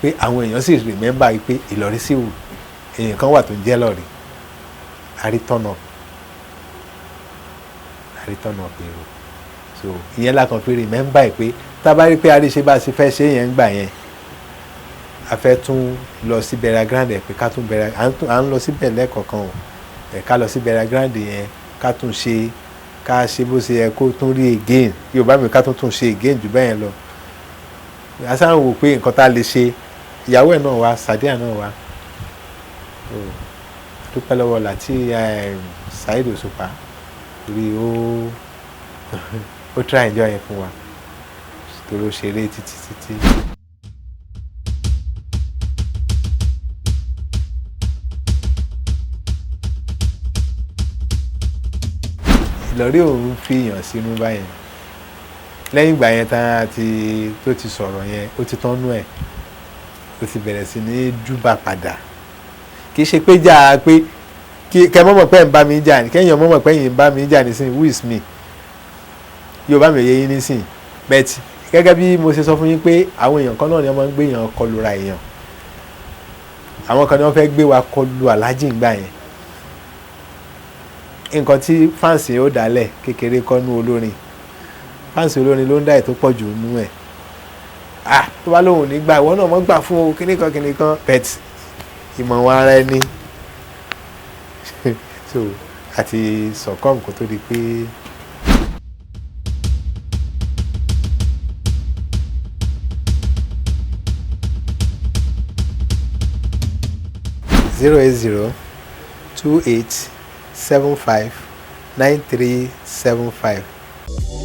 pé àwọn èèyàn sì remember wípé Ìlọ̀rí sì wù, èèyàn kan wà tó ń jẹ́ Ìlọ̀rí. A rí turn up, a rí turn up èrò. So ìyẹn la kàn fi remember pé tá a bá rí pé a rí ṣe bá a ṣe fẹ́ ṣe yẹn ń gbà yẹn, A fẹ́ tún lọ sí Bẹ̀rẹ̀ Grande pé ká tún bẹ̀rẹ̀, à ń lọ síbẹ̀ lẹ́ẹ̀kọ̀kan o, ẹ̀ ká lọ sí Bẹ̀rẹ̀ Grande yẹn, ká tún ṣe, ká ṣe bó ṣe yẹ kó tún rí again. Yorùbá mi, ká tún tún ṣe again jù bẹ́ẹ̀ yẹn lọ. A sáà ń wò pé nǹkan tá a lè ṣe. Ìyàwó ẹ̀ náà wá, Sàdíà náà wá. Dúpẹ́ lọ́wọ́ láti Saheed Òṣùpá torí ó try enjoy yẹn fún wa, torí ó ṣeré títí títí. Ìlọrí òun fi yàn sínú báyẹn. Lẹ́yìn ìgbà yẹn tán àti tó ti sọ̀rọ̀ yẹn, ó ti tán nú ẹ̀, ó ti bẹ̀rẹ̀ sí ní júbà padà. Kì í ṣe pé jà pé kẹ mọ́mọ́ pé ń bá mi jà, kẹ́yìn mọ́mọ́ pé ń bá mi jà nísìnyí. Who is me? Yóò bá mi yé yín nísìnyí. But gẹ́gẹ́ bí mo ṣe sọ fún yín pé àwọn èèyàn kan náà ni wọ́n máa ń gbé èèyàn kọlu ra èèyàn, àwọn kan ni wọ́n fẹ́ gbé wa kọlu Aláàjì ńgbà yẹn. Nǹkan tí fans ó dálẹ̀ kékeré kọ́nú olórin, fans olórin ló ń dá ètò pọ̀ jù nínú ẹ̀. Ah, tó bá lóun nígbà, ìwọ náà mọ́ gbà fún o, kíníkan kíníkan, but ìmọ̀ wọn ara ẹni. So àti sọ̀kọ́m kó tó di pé 08028759375.